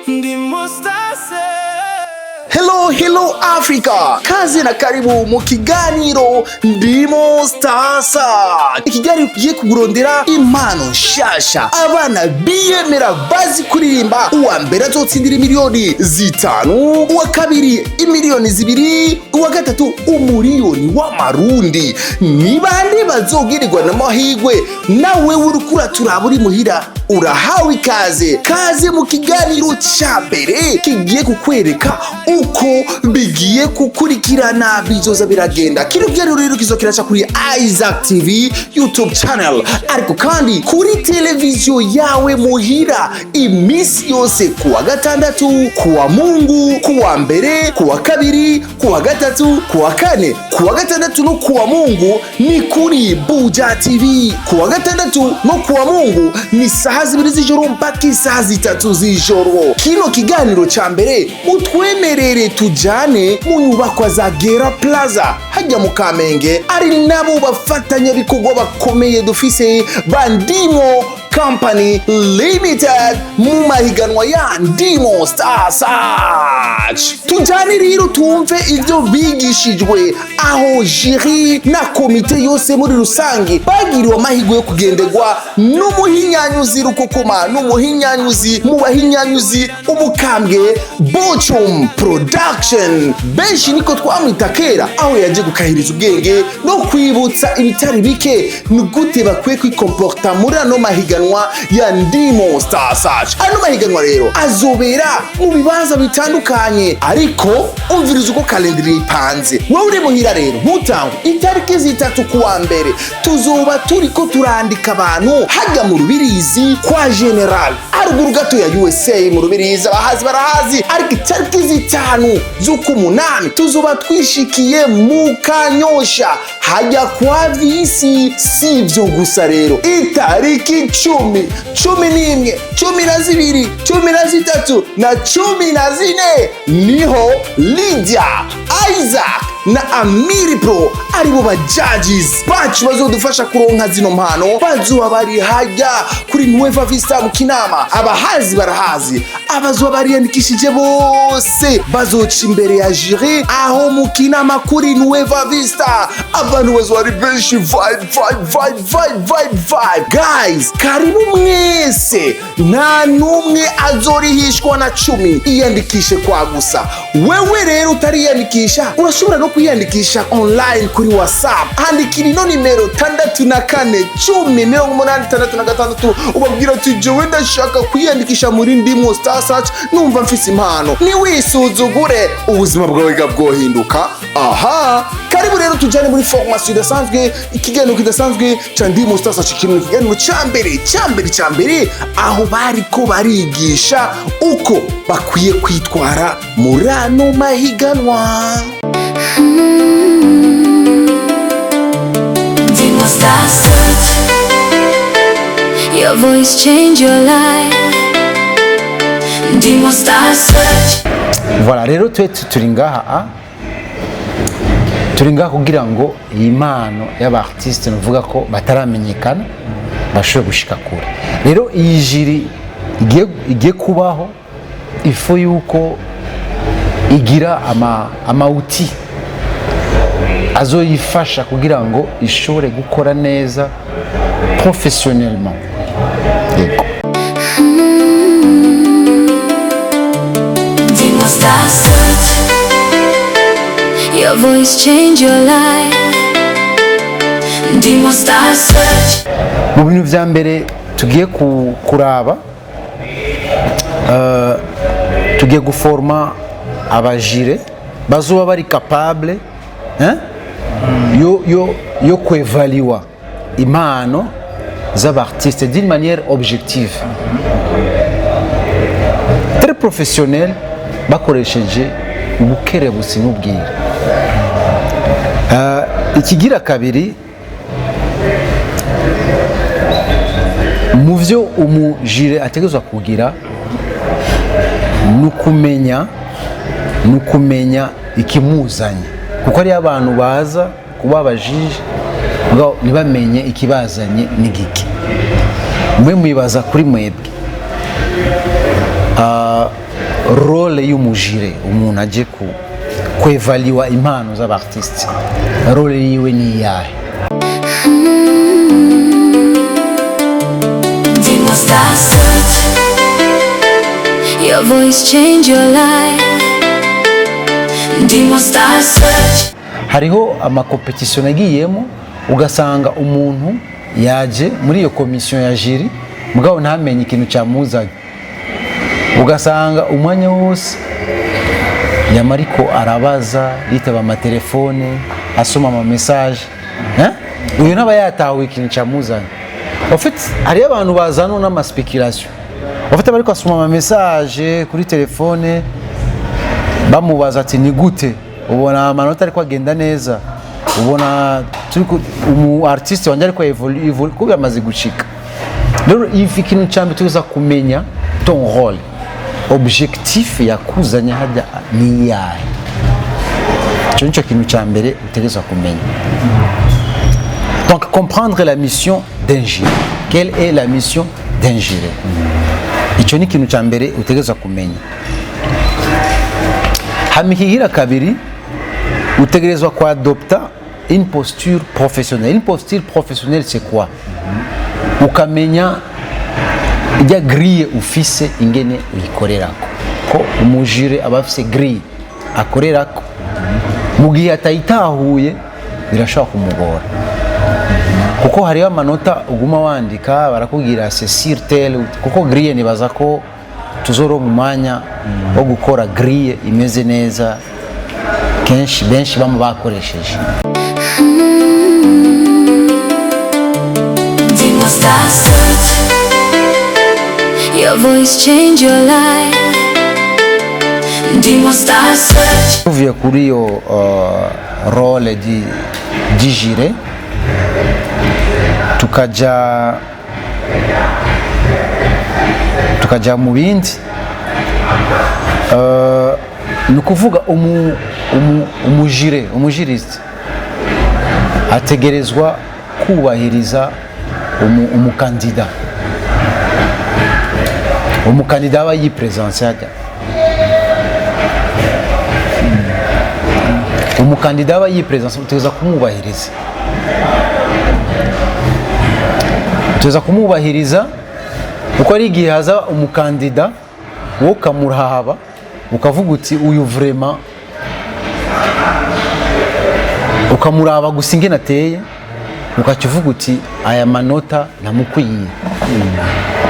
Ndimo Star Search. Hello, hello Africa! Kaze na karibu mu kiganiro Ndimo Star Search. Ikiganiro kigiye kugurondera impano nshasha, abana biyemera, bazi kuririmba. Uwa mbere azotsindira 5 miliyoni, uwa kabiri 2 miliyoni, uwa gatatu 1 umuriyoni w'amarundi. Ni bande bazogirirwa n'amahirwe? Nawe uriko uraturaba uri muhira, urahawe ikaze. Kaze mu kiganiro ca mbere kigiye kukwereka uko bigiye gukurikirana, bizoza biragenda. Kino kiganiro rero kizokiraca kuri Isaac TV YouTube channel, ariko kandi kuri televiziyo yawe muhira, iminsi yose kuwa gatandatu, kuwa Mungu, kuwa mbere, kuwa kabiri, kuwa gatatu, kuwa kane. Kuwa gatandatu no kuwa Mungu ni kuri Buja TV. Kuwa gatandatu no kuwa Mungu ni saha 2 z'ijoro mpaka isaha 3 z'ijoro. Kino kiganiro ca mbere, mutwemerere tujane mu nyubakwa za Gera Plaza hajya mu Kamenge, ari nabo bafatanyabikorwa bakomeye dufise ba Ndimo Company Limited mu mahiganwa ya Ndimo Star Search. Tujyane rero twumve ibyo bigishijwe, aho jury na komite yose muri rusange bagiriwe amahirwe yo kugenderwa n'umuhinyanyuzi rukokoma, n'umuhinyanyuzi mu bahinyanyuzi, umukambwe Bochum Production, benshi niko twamwita kera, aho yaje gukahiriza ubwenge no kwibutsa ibitari bike ni gute bakwiye kwikomporta muri ano mahiganwa ya Ndimo Star Search. Ano mahiganwa rero azobera mu bibanza bitandukanye, ariko umviriza uko calendrier ipanze. Wowe uri muhira rero, ntutangwe. Itariki 3 kuwa mbere tuzoba turiko turandika abantu hajya mu Rubirizi kwa General, haruguru gato ya USA mu Rubirizi, abahazi barahazi. Ariko itariki 5 z'ukumunani tuzoba twishikiye mu Kanyosha hajya kwa Visi. Si ibyo gusa rero, itariki 10, 11, 12, 13 na 14 niho Lydia, Isaac na Amiri Pro, aribo ba judges bacu bazodufasha kuronka zino mpano, bazoba bari hajya kuri Nueva Vista mu Kinama. Abahazi barahazi. Abazoba bariyandikishije bose bazoca imbere ya jury aho mu Kinama kuri Nueva Vista. Abantu bazoba ari benshi. Vibe, vibe, vibe, vibe, vibe, vibe! Guys, karibu mwese, nta n'umwe azorihishwa na cumi. Iyandikishe kwa gusa. Wewe rero utariyandikisha, urashobora no kwiyandikisha online kuri WhatsApp. Andikira ino nimero 64 10 80 66, ubabwira ati: "Jewe ndashaka kwiyandikisha muri Ndimo Star Search, numva mfise impano." Niwisuzugure, ubuzima bwawe bwohinduka. Aha, karibu rero tujane muri formation idasanzwe, ikiganiro kidasanzwe ca Ndimo Star Search. Kimwe ikiganiro ca mbere, ca mbere, ca mbere, aho bariko barigisha uko bakwiye kwitwara muri ano mahiganwa. Ndimo Star Search. Your voice change your life. Ndimo Star Search. Voilà, rero twe turi ngaha, turi ngaha kugira ngo iyi mpano y'aba artiste, nuvuga ko bataramenyekana, bashobore gushika kure. Rero iyi jury igiye kubaho, ifu yuko igira ama outils azoyifasha kugira ngo ishobore gukora neza professionnellement. Yego. Ndimo Star Search. Your voice change your life. Ndimo Star Search. Mu bintu vya mbere tugiye kuraba, tugiye guforma aba jurys bazoba bari capable, hein? Yo kwevaliwa impano z'aba artiste d'une manière objective, très professionnelle, bakoresheje ubukerebutsi n'ubwira. Ikigira kabiri, mu byo umu jury ategerezwa kugira, ni ukumenya ikimuzanye, kuko hariyo abantu baza kuba aba juge mugabo ntibamenye ikibazanye n'igiki. Mwe mwibaza kuri mwebwe. Rôle y'umu jury, umuntu aje ku kwevaliwa impano z'aba artiste, rôle yiwe ni iyahe? Ndimo Star Search. Your voice change your life. Ndimo Star Search. Hariho ama compétition nagiyemo, ugasanga umuntu yaje muri iyo commission ya jury, mugabo ntamenye ikintu cyamuzanye. Ugasanga umwanya wose yama ariko arabaza, yitaba amatelefone, asoma ama message, eh? Uyu ntaba yatahuye ikintu cyamuzanye. En fait, hariyo abantu bazana n'ama spéculation. En fait, bariko asoma ama message kuri telefone, bamubaza ati: "Ni gute ubona amanota ariko agenda neza? Ubona turi umu artiste wanjye ariko évolue?" Kuko yamaze gushika. Rero ivi, ikintu cya mbere tuza kumenya ton rôle, objectif yakuzanye hajya ni iyahe. Icyo nicyo kintu cya mbere utegerezwa kumenya. Donc comprendre la mission d'un jury. Quelle est la mission d'un jury? Icyo ni ikintu cya mbere utegerezwa kumenya. Hama ikigira kabiri, utegerezwa kuadopta une posture professionnelle. Une posture professionnelle, c'est quoi? Ukamenya ijya grille ufise, ingene uyikorerako, ko umu jury aba afise grille akorerako. Mu gihe atayitahuye, birashobora kumugora, kuko hariho amanota uguma wandika, barakubwira c'est sur tel, kuko grille, nibaza ko tuzoronka umwanya wo gukora grille imeze neza, kenshi benshi bamwe bakoresheje. Ndimo Star Search. Your voice change your life. Ndimo Star Search. Tuvuye kuri iyo rôle du jury, tukaja mu bindi. Ni ukuvuga umu jury, umu juriste ategerezwa kubahiriza umukandida. Umukandida aba yipresense hajya, umukandida aba yipresense, utegereza kumwubahiriza. Tuza kumwubahiriza kuko ari igihe haza umukandida, wowe ukamuraba ukavuga uti: "Uyu vraiment." Ukamuraba gusa ingene ateye, ugaca uvuga uti: "Aya manota ntamukwiye."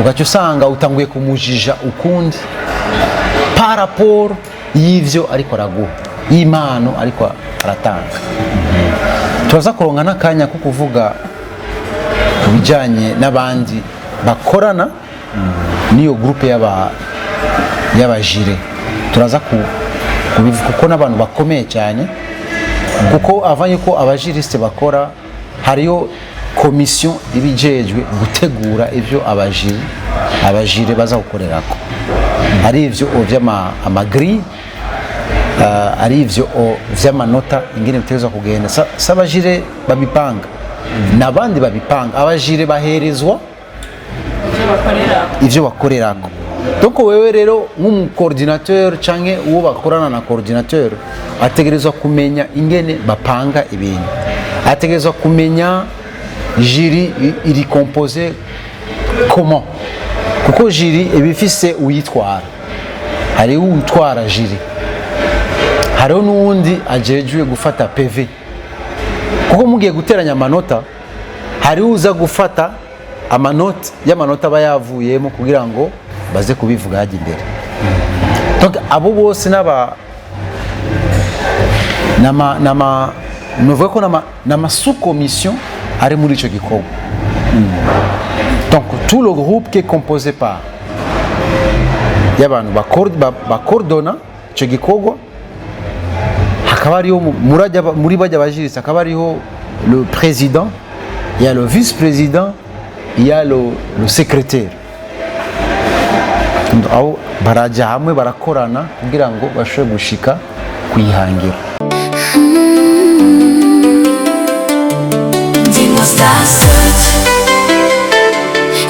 Ugaca usanga utanguye kumujija ukundi par rapport y'ivyo ariko araguha, y'impano ariko aratanga. Turaza kuronka n'akanya ko kuvuga ku bijyanye n'abandi bakorana n'iyo groupe y'aba jury. Turaza kubivuga kuko n'abantu bakomeye cyane, kuko avanye ko aba juriste bakora, hariyo komisiyo iba ijejwe gutegura ibyo aba jury baza gukorerako, ari ivyo vy'ama grille, ari ivyo vy'amanota, ingene bitegerezwa kugenda. Si aba jury babipanga, n'abandi babipanga. Aba jury baherezwa ivyo bakorerako. Donc wewe rero nk'umu coordinateur canke uwo bakorana na coordinateur, ategerezwa kumenya ingene bapanga ibintu, ategerezwa kumenya jury iri composé comment, kuko jury iba ifise uyitwara. Hariho uwutwara jury, hariho n'uwundi ajejwe gufata PV, kuko mugiye guteranya amanota, hariho uza gufata amanota y'amanota aba yavuyemo kugira ngo baze kubivuga hajya imbere. Donc abo bose n'aba nama nuvuga ko nama sous commission ari muri ico gikorwa. Donc tout le groupe qui est composé par y'abantu bakordona ico gikorwa, hakaba hariho muri bajya ba juriste, hakaba hariho le président, il y a le vice-président, il y a le secrétaire. Aho barajya hamwe, barakorana kugira ngo bashobore gushika kuyihangira. Ndimo Star Search.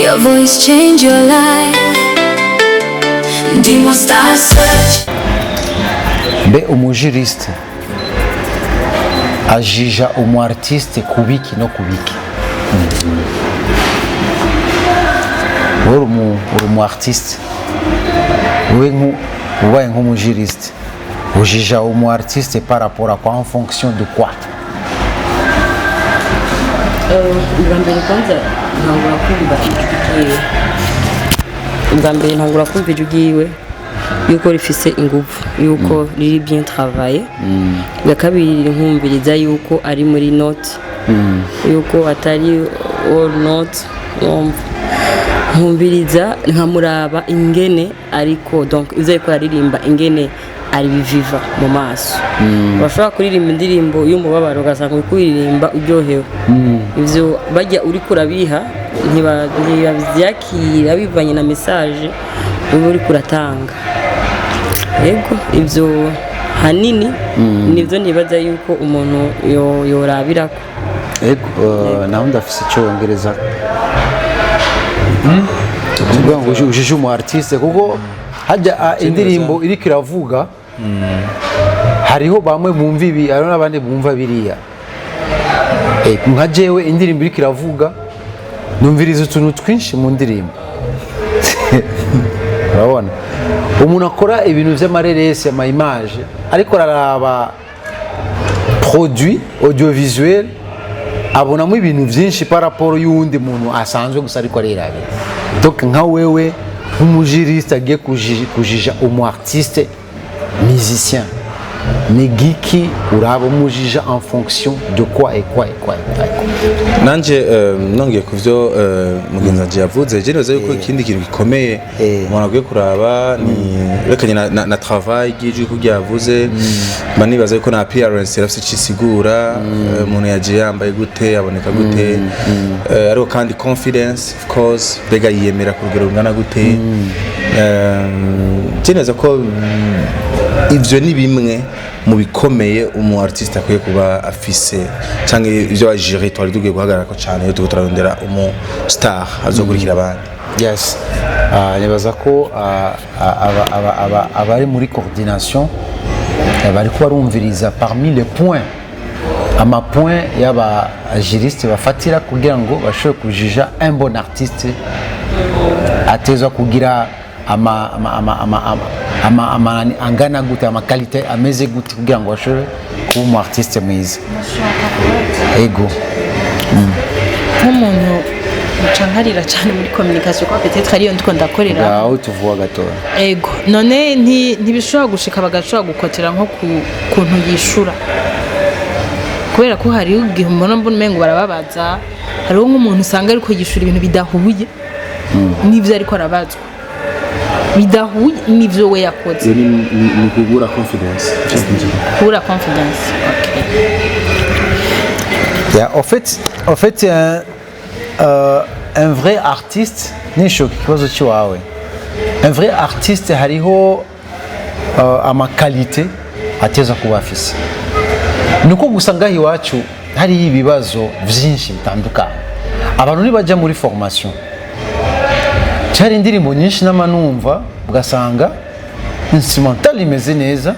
Your voice change your life. Ndimo Star Search. Mbe umujuriste ajija umu artiste kubiki no kubiki? Wowe uri umu artiste, wowe ubaye nk'umujuriste ujija umu artiste par rapport à quoi, en fonction de quoi? Ubwa mbere kwanza ntangura kumva ijwi ryiwe, ubwa mbere ntangura kumva ijwi ryiwe yuko rifise ingufu, yuko riri bien travaillé. Ubwa kabiri nkumviriza yuko ari muri note, yuko atari all note. Wumva nkumviriza, nkamuraba ingene ariko, donc ivyo ariko aririmba, ingene aribiviva mu maso. Urashobora kuririmba indirimbo y'umubabaro ugasanga uri kuririmba uryohewe. Ivyo bajya uriko urabiha ntibavyakira bivanye na message uba uriko uratanga. Yego, ivyo hanini nivyo nibaza yuko umuntu yorabirako. Ego, naho ndafise icyo yongereza kugira ngo ujije umu artiste, kuko hajya indirimbo iriko iravuga, hariho bamwe bumva ibi, hariho n'abandi bumva biriya. Nka jewe indirimbo iriko iravuga numviriza utuntu twinshi mu ndirimbo. Urabona umuntu akora ibintu vy'amareresi, ama image, ariko araraba produit audiovisuel, abonamo ibintu byinshi par rapport y'uwundi muntu asanzwe gusa ariko arirabira. Donc nka wewe nk'umujuriste agiye kujija umu artiste musicien, ni giki uraba umujija, en fonction de quoi et quoi et quoi et quoi et quoi? Nanje nongeye ku byo mugenzi wanje yavuze, je nibaza yuko ikindi kintu gikomeye umuntu akwiye kuraba ni rekanye na travail ry'ijwi kurya yavuze. Mba nibaza yuko na appearance irafise ico isigura, umuntu yagiye yambaye gute, aboneka gute, ariko kandi confidence, of course, mbega yiyemera ku rugero rungana gute. Je nibaza ko ivyo ni bimwe mu bikomeye umu artiste akwiye kuba afise, cyangwa ivyo jury twari tugiye guhagarara ko cyane iyo turiko turarondera umu star azokurikira abandi. Yes. Nibaza ko abari muri coordination bariko barumviriza parmi les points, ama point y'aba juriste bafatira kugira ngo bashobore kujija un bon artiste atezwa kugira ama angana gute, ama qualité ameze gute, kugira ngo bashobore kuba umu artiste mwiza. Ego. Nk'umuntu nca nkarira cyane muri communication, kuko peut-être ariyo ndiko ndakorera. Aho tuvuga gatoya. Ego, none ntibishobora gushika bagashobora gukotera nko ku kuntu yishura, kubera ko hariho igihe umuntu mbona umengo barababaza. Hariho nk'umuntu usanga ariko yishura ibintu bidahuye n'ivyo ariko arabazwa, bidahuye n'ivyo we yakoze. Iyo ni kubura confidence. Kubura confidence, okay. Yeah, en fait un vrai artiste, nishoka ikibazo cy'iwawe, un vrai artiste hariho ama qualité ateza kuba afise. Nuko gusa ngaho iwacu hariho ibibazo vyinshi bitandukanye, abantu ntibajya muri formation. Cyari indirimbo nyinshi n'amanumva, ugasanga instrumental imeze neza,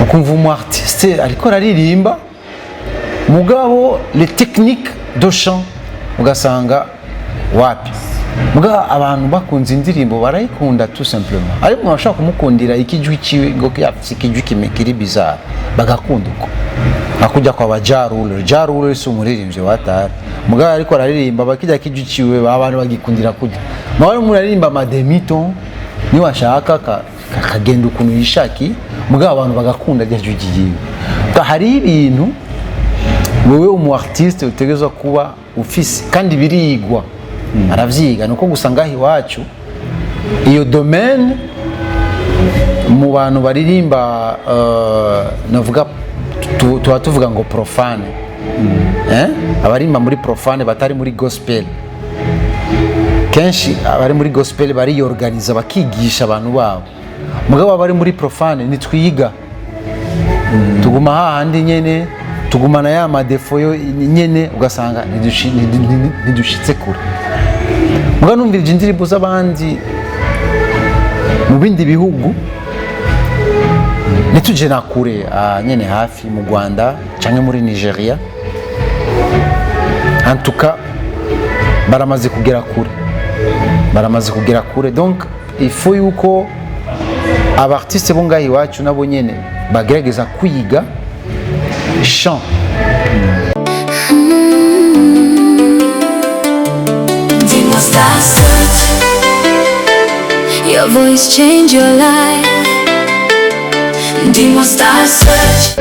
ukumva umu artiste ariko araririmba, mugabo les techniques de chant ugasanga wapi. Mugabo abantu bakunze indirimbo barayikunda tout simplement, ariko umuntu ashobora kumukundira ikijwi ciwe, ngo afise ikijwi kiri bizarre, bagakunda uko akujya kwa ba Ja Rule. Ja Rule si umuririmbyi watari, mugabo ariko araririmba bakijya kijwi ciwe, abantu bagikundira kujya. Mugabo umuntu aririmba ama demi-ton, niwashaka kakagenda ukuntu yishakiye, mugabo abantu bagakunda rya jwi ryiwe. Hariho ibintu wewe umu artiste utegerezwa kuba ufise, kandi birigwa, aravyiga. Nuko gusa ngaho iwacu iyo domaine mu bantu baririmba, navuga tuba tuvuga ngo profane, eh? Abarimba muri profane batari muri gospel, kenshi abari muri gospel bariyorganiza bakigisha abantu babo, mugabo abari muri profane ntitwiga, tuguma hahandi nyene, tugumana ya ma défauts yo nyene, ugasanga ntidushitse kure. Muga numvirije indirimbo z'abandi Mu bindi bihugu, ntituje na kure, nyene hafi mu Rwanda canke muri Nigeria, en tout cas baramaze kugera kure, baramaze kugera kure. Donc il faut yuko aba artiste bo ngaha iwacu nabo nyene bagerageza kwiga chant. Ndimo Star Search. Your voice change your life. Ndimo Star Search.